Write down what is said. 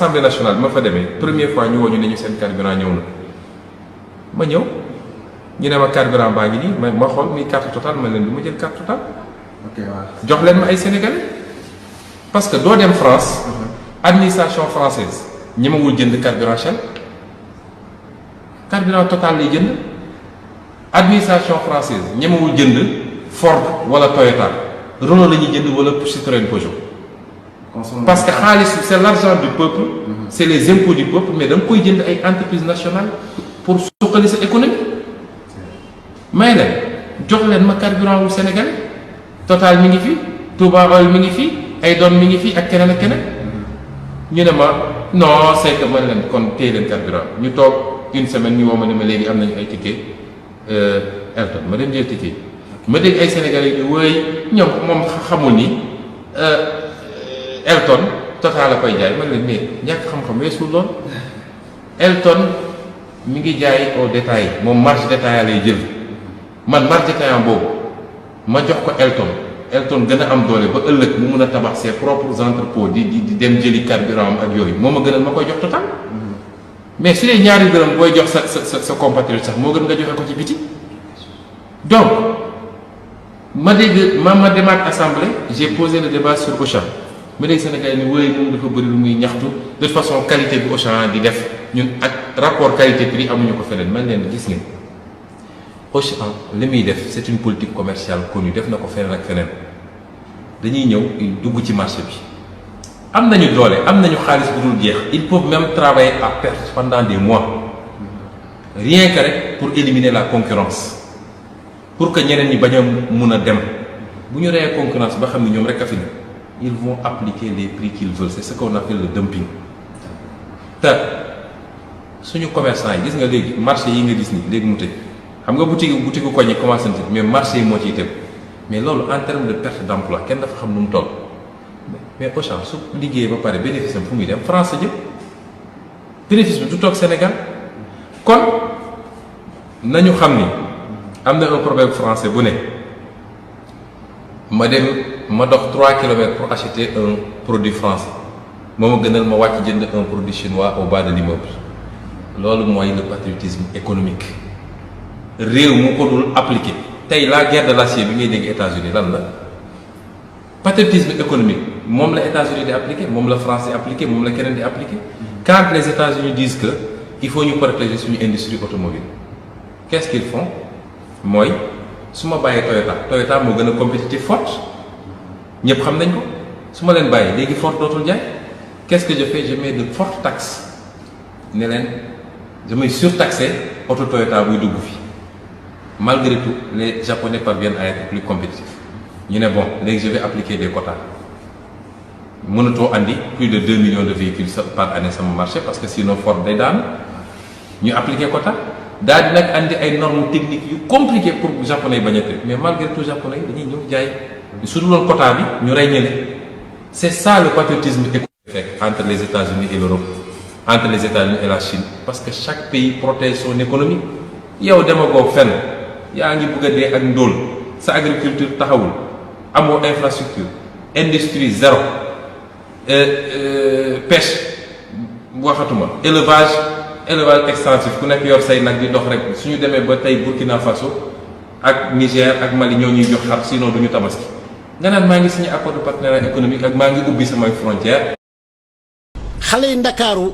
Assemblée nationale bi ma fa demee première fois ñu woo ñu ne ñu seen carburant ñëw na ma ñëw ñu ne ma carburant baa ngi nii ma xool muy carte Total ma leen du ma jël carte Total. ok waaw jox leen ma ay sénégalais parce que doo dem France. administration française ñemewul jënd carburant Shell carburant Total lay jënd administration française ñemewul jënd Ford wala Toyota Renault la ñuy jënd wala Citroën Peugeot. parce que xaalis c'est l'argent du peuple. c'est les impôts du peuple mais da nga koy jënd ay entreprises nationales pour suqali sa économie may leen jox leen ma carburant wu Sénégal Total mi ngi fi Touba Oil mi ngi fi ay doon mi ngi fi ak keneen ak keneen ñu ne ma non c'est que man leen kon téye leen carburant ñu toog une semaine ñu woo ma ne ma léegi am nañu ay ticket Elton ma dem jël ticket ma dégg ay Sénégalais yi wooy ñoom moom xamul ni Elton Total la koy jaay man leen mais ñàkk xam-xam weesul lool Elton mi ngi jaay au détail moom marge détaillant lay jël man marge détaillant boobu ma jox ko Elton gën a am doole ba ëllëg mu mun a tabax ses propres entrepôts di dem jëli carburant ak yooyu moo ma gënal ma koy jox Total mais su dee ñaari dërëm booy jox sa compatriote sax moo gën nga joxe ko ci biti donc ma dégg ma demaat assemblée j'ai posé le débat sur Auchan ma dégg Sénégal ni wooy moom dafa bëri lu muy ñaxtu de toute façon qualité bi Auchan di def ñun ak rapport qualité prix amuñu ko feneen man leen gis ngeen Auchan li muy def c'est une politique commerciale connue def na ko feneen ak feneen dañuy ñëw dugg ci marché bi am nañu doole am nañu xaalis bu dul jeex ils peuvent même travailler à perte pendant des mois rien que rek pour éliminer la concurrence pour que ñeneen ñi bañ a mun a dem bu ñu reyee concurrence ba xam ne ñoom rek a fi ne ils vont appliquer les prix qu'ils veulent c'est ce qu'on appelle le dumping te suñu commerçant yi gis nga léegi marché yi nga gis ni léegi mu tëj xam nga boutique koñ yi commencé na mais marché yi moo ciy tëb mais loolu en termes de perte d'emploi kenn dafa xam nu mu toll mais Auchan su liggéeyee ba pare bénéfice am fu muy dem France jëm bénéfice bi du toog Sénégal kon nañu xam ni am na un proverbe français bu ne ma dox 3 kilomètres pour acheter un produit français moo ma gënal ma wàcc jënd un produit chinois au bas de l'immeuble loolu mooy le patriotisme économique réew mu ko dul appliqué tey la guerre de l'acier bi ngay dégg États-Unis lan la patriotisme économique moom la États-Unis di appliqué moom la France di appliqué moom la keneen di appliqué quand les États-Unis disent que il faut ñu protéger suñu industrie automobile qu'est-ce qu'ils font mooy su ma bàyyee Toyota moo gën a compétitif Ford ñëpp xam nañ ko su ma leen bàyyee léegi Ford dootul jaay qu'est-ce que je fais je mets de fortes taxes ne leen damay surtaxer auto Toyota buy dugg fi malgré tout les Japonais parviennent à être plus compétitifs ñu ne bon léegi je vais appliquer des quotas mënatoo andi plus de 2 millions de véhicules par année sama marché parce que sinon Ford day daanu ñu appliquer quota daal di nag andi ay normes techniques yu compliquées pour japonais yi bañ a tëj mais malgré tout japonais yi dañuy ñëw jaay su dul woon quota bi ñu rey ñële c'est ça le patriotisme économique entre les États-Unis et l'Europe entre les États-Unis et la Chine parce que chaque pays protège son économie yow demagoo fenn yaa ngi bëgg a dee ak ndóol sa agriculture taxawul amoo infrastructure industrie zéro pêche waxatuma élevage extensif ku nekk yor say nag di dox rek suñu demee ba tey Burkina Faso ak Niger ak Mali ñoo ñuy jox xar sinon duñu tabaski nga naan maa ngi signé accord de partenariat économique ak maa ngi ubbi samay frontières. xale yi Ndakaaru